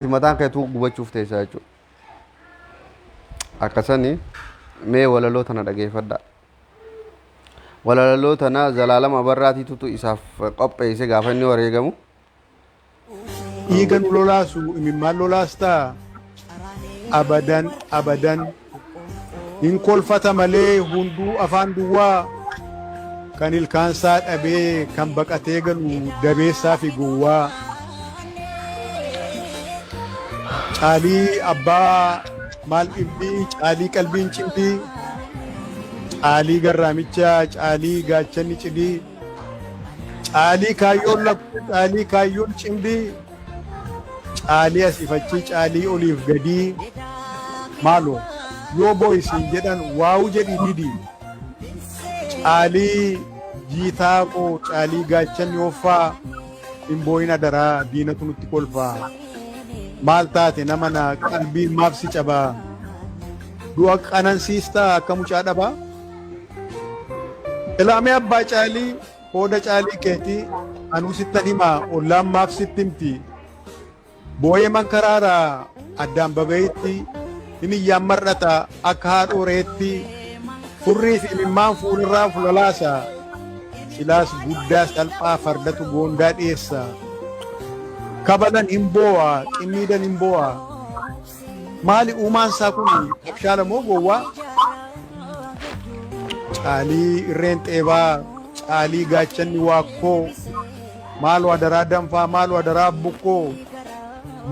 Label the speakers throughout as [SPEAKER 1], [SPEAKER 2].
[SPEAKER 1] Mataan keetuu gubachuuf teessa jechuudha. Akkasanii mee walaloo tana dhageeffadhaa. Walaloo tana Zalaalam Abarraatiitutu isaaf qopheesse gaafa inni wareegamu.
[SPEAKER 2] Dhiiga nu lolaasu imimmaan lolaastaa? Abadan abadan hin kolfata malee hunduu afaan duwwaa kan ilkaansaa dhabee kan baqatee galu dabeessaa fi gowwaa. Caalii abbaa maal dhibdii caalii qalbiin cimdii caalii garraamicha caalii gaachanni cidii caalii kaayyoon lakkuu caalii kaayyoon cimdii caalii asiif achii caalii oliif gadii maaloo yoo boo'i siin jedhan waawu jedhii didii caalii jiitaa koo caalii gaachanni hoffaa hin boo'in adaraa diinatu nutti kolfaa. Maal taate nama na qalbiin maaf si cabaa? Du'a qanansiistaa akka mucaa dhabaa? Ilaamee abbaa caalii hooda caalii keetii anuu sittan himaa ollaan maaf sitti himti? Booyee mankaraaraa addaan babayitti hin iyyaan mar'ata akka haadhoo reetti furrii fi imimmaan fuulirraa fulalaasa silaas guddaa salphaa fardatu goondaa dhiyeessa. Kabalan hin boo'a, qimmiidan hin boo'a. Maali uumaan isaa kun abshaala moo gowwaa? Caalii irreen xeebaa, caalii gaachanni waakkoo, maaloo adaraa danfaa, maaloo adaraa bukkoo,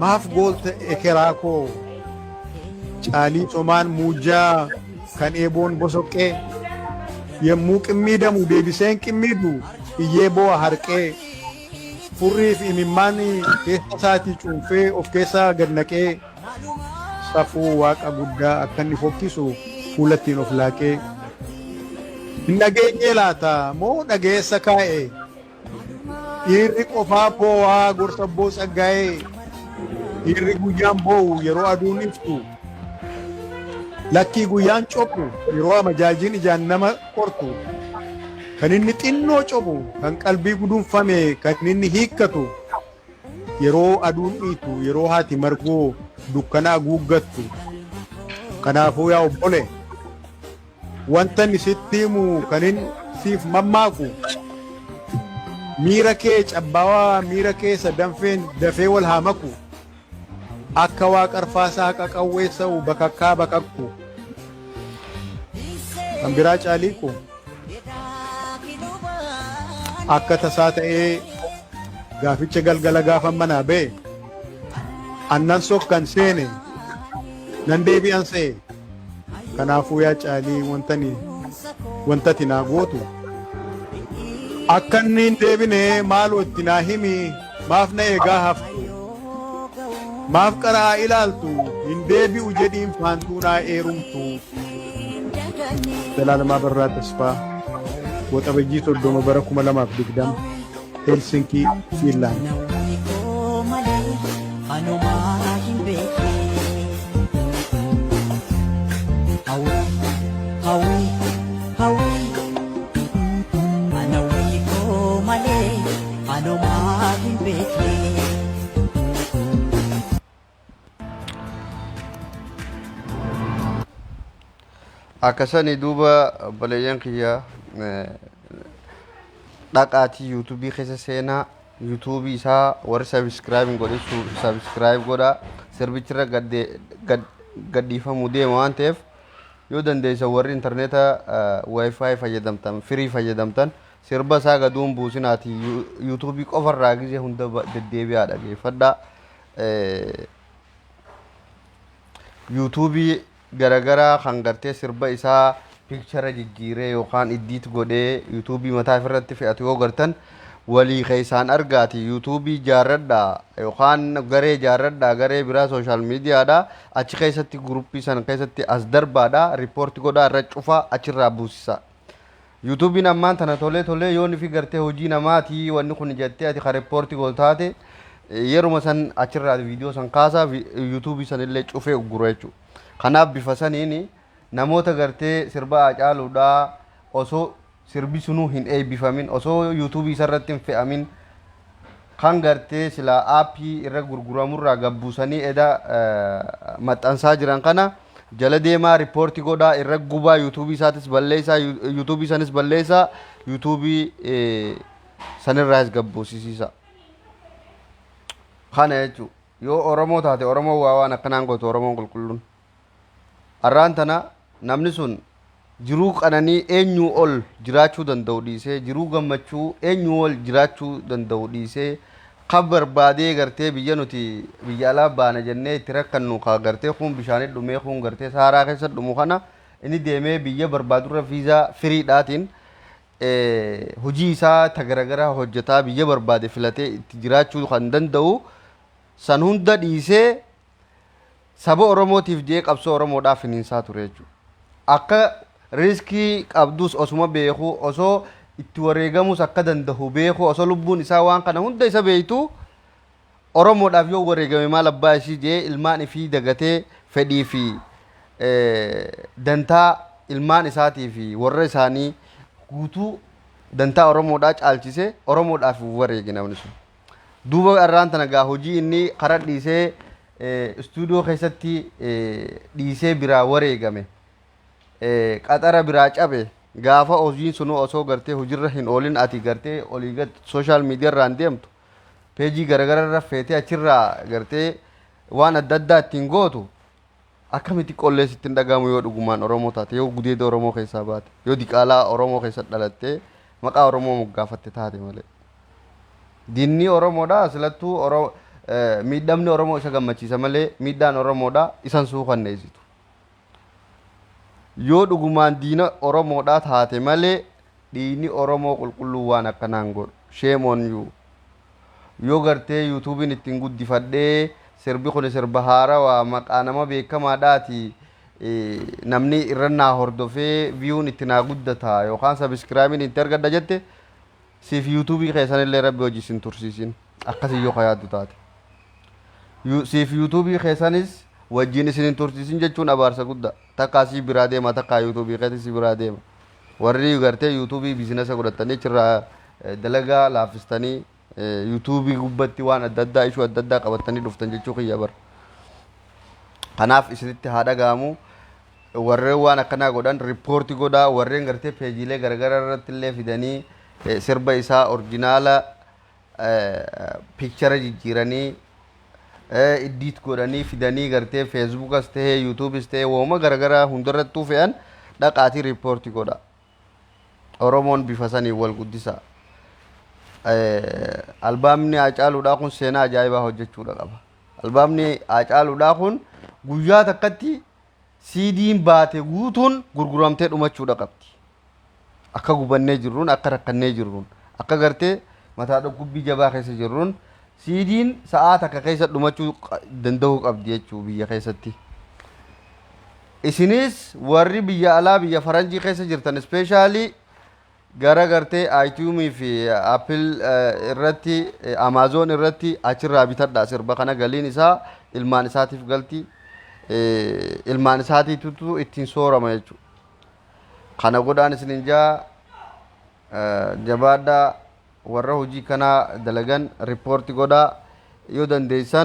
[SPEAKER 2] maaf goolta ekeraa koo? Caalii somaan muujjaa kan eeboon bosoqqee, yemmuu qimmiidamu deebiseen qimmiidu iyyee boo'a harqee. Furrii fi imimmaan keessa isaatii cuunfee of keessa gad naqee safuu waaqa guddaa akka inni fokkisu fuula ittiin of laaqee. Hin dhageenyee laata moo dhagayeessa kaa'e? Dhiirri qofaa boo'aa gorsa obboo Tsaggaayee. Dhiirri guyyaan boo'u yeroo aduun iftu. Lakkii guyyaan cophu yeroo amajaajiin ijaan nama qortu. Kan inni xinnoo cophu, kan qalbii gudunfame, kan inni hiikkatu, yeroo aduun dhiitu, yeroo haati margoo dukkana haguuggattu. Kanaafuu yaa obbole, wanta inni sitti himu kan inni siif mammaaku, miira kee cabbaawaa miira kee isa danfeen dafee wal haa maku, akka waa qarfaasaa qaqawweessa'u bakakkaa bakakku. Kan biraa caaliiku akka tasaa ta'ee gaaficha galgala gaafa manaa ba'e annan sokkan seene nan deebi'an se'e. Kanaafuu yaa caalii wantani wantati naa gootu akka inni hin deebine maaloo itti naa himi maaf na eegaa haftu maaf qara'aa ilaaltu hin deebi'u jedhiin faantuu naa eerumtu. Zalaalamaa Abarraa Tasfaa Waxabajjii 30 bara 2020 Helsinkii, Fiinlaand.
[SPEAKER 3] Namni koo malee anumaa hin beekne. Hawwii, hawwii, hawwii. Anawwii koo malee anumaa hin beekne.
[SPEAKER 1] Akkasani duuba obboleeyyan kiyya dhaqaatii yuutuubii keessa seenaa yuutuubii isaa warri sabiskiraayib hin godhin sabiskiraayib godhaa sirbichirra gadhiifamuu deema waan ta'eef yoo dandeessan warri intarneeta wifi fayyadamtan firii fayyadamtan sirba isaa gaduun buusinaati yuutuubii qofarraa gizee hunda deddeebi'aa dhageeffadhaa. Yuutuubii garagaraa kan gartee sirba isaa piikchara jijjiiree yookaan iddiit godhee yuutuubii mataa ofirratti fe'atu yoo gartan walii keessaan argaati yuutuubii jaarradhaa yookaan garee jaarradhaa garee biraa sooshaal miidiyaadha achi keessatti guruppii san keessatti as darbaadha riippoorti godhaa irra cufaa achirraa buusisa. Yuutuubiin ammaan tana tolee tolee yoo nifi gartee hojii namaati wanni kun jettee ati ka riippoorti gootu taate yeruma san achirraa viidiyoo san kaasaa yuutuubii san illee cufee uggura jechuudha. Kanaaf bifa saniin namoota gartee sirba Haacaaluudhaa osoo sirbi sunuu hin eebbifamin osoo yuutuubii isarratti hin fe'amin Kan gartee silaa aappii irra gurguramurraa gabbuusanii eda maxxansaa jiran kana jala deemaa riippoortii godhaa, irra gubaa, yuutuubii isaatis balleessaa, yuutuubii sanis balleessaa, yuutuubii sanirraas gabbuusisiisa. Kana jechuun yoo Oromoo taate, Oromoo waa waan akkanaan gootu. Oromoon qulqulluun har'aan tana namni sun jiruu qananii eenyuu ol jiraachuu danda'u dhiisee, jiruu gammachuu eenyuu ol jiraachuu danda'u dhiisee, kan barbaadee gartee biyya nuti biyya alaa baana jennee itti rakkannu, ka gartee kun bishaanii dhumee, kun gartee saaraa keessa dhumu kana, inni deemee biyya barbaadurra viizaa firiidhaatiin hojii isaa ta garagaraa hojjetaa, biyya barbaade filatee itti jiraachuu kan danda'u san hunda dhiisee saba Oromootiif jee qabsoo Oromoodhaaf finiinsaa ture jechuudha. Akka riiskii qabdus osuma beeku, osoo itti wareegamus akka danda'u beeku, osoo lubbuun isaa waan kana hunda isa beektu, Oromoodhaaf yoo wareegame maal abbaa ishii jee ilmaan ifii dagatee, fedhii fi dantaa ilmaan isaatii fi warra isaanii guutuu dantaa Oromoodhaa caalchisee Oromoodhaaf wareege namni sun. Duuba irraan tana gaa hojii inni karaa dhiisee, istuudiyoo keessatti dhiisee biraa wareegame, qaxara biraa cabe, gaafa hojiin sunu osoo gartee hojiirra hin oolin ati gartee olii gad social media irraan deemtu, peejii garagara irra feetee achirraa gartee waan adda addaa ittiin gootu, akkamitti qollees ittiin dhagahamu? Yoo dhugumaan Oromoo taate, yoo gudeeda Oromoo keessaa baate, yoo diqaalaa Oromoo keessa dhalattee maqaa Oromoo moggaafatte taate malee. Diinni Oromoodha asilattuu miidhamni Oromoo isa gammachiisa malee miidhaan Oromoodha isan suukanneessitu. Yoo dhugumaan diina Oromoodhaa taate malee dhiigni Oromoo qulqulluu waan akkanaan godhu. Shame on you. Yoo gartee yuutuubiin ittiin guddifadhee, sirbi kun sirba haarawaa maqaa nama beekamaadhaati, namni irra naa hordofee viyuun itti naa guddata yookaan sabiskiraabiin itti argadha jette, siif yuutuubii keessanillee rabbi hojii sin tursiisin akkasii yoo yaaddu taate. Siif yuutuubii keessanis wajjin isin hin tursiisin jechuun abaarsa guddaa. Takkaa sii biraa deema, takkaa yuutuubii keetti si biraa deema. Warri gartee yuutuubii biizinasa godhatanii achirraa dalagaa laaffistanii yuutuubii gubbatti waan adda addaa, ishuu adda addaa qabatanii dhuftan jechuu kiyya bara. Kanaaf isinitti haa dhaga'amu. Warreen waan akkanaa godhan riippoorti godhaa. Warreen gartee peejiilee garagaraa irratti illee fidanii sirba isaa orjinaala piikchara jijjiiranii edit godhanii fidanii gartee feesbuukas tahee yuutuubis tahee wooma garagaraa hundarrattuu fe'an, dhaqaatii riippoorti godha. Oromoon bifa saniin wal guddisa. Albaamni Haacaaluudhaa kun seenaa ajaa'ibaa hojjechuudha qaba. Albaamni Haacaaluudhaa kun guyyaa takkatti siidiin baate guutuun gurguramtee dhumachuudha qabdi. Akka gubannee jirruun, akka rakkannee jirruun, akka gartee mataa dhukkubbii jabaa keessa jirruun, siidiin sa'aa takka keessa dhumachuu danda'uu qabdi jechuu biyya keessatti. Isinis warri biyya alaa, biyya faranjii keessa jirtan, ispeeshaalii gara gartee iTunes fi Apple irratti, Amazon irratti achirraa bitadhaa sirba kana. Galiin isaa ilmaan isaatiif galti, ilmaan isaatiitu ittiin soorama jechuudha. Kana godhaan isinin jaa. Jabaadhaa. Warra hojii kanaa dalagan riippoorti godhaa yoo dandeessan.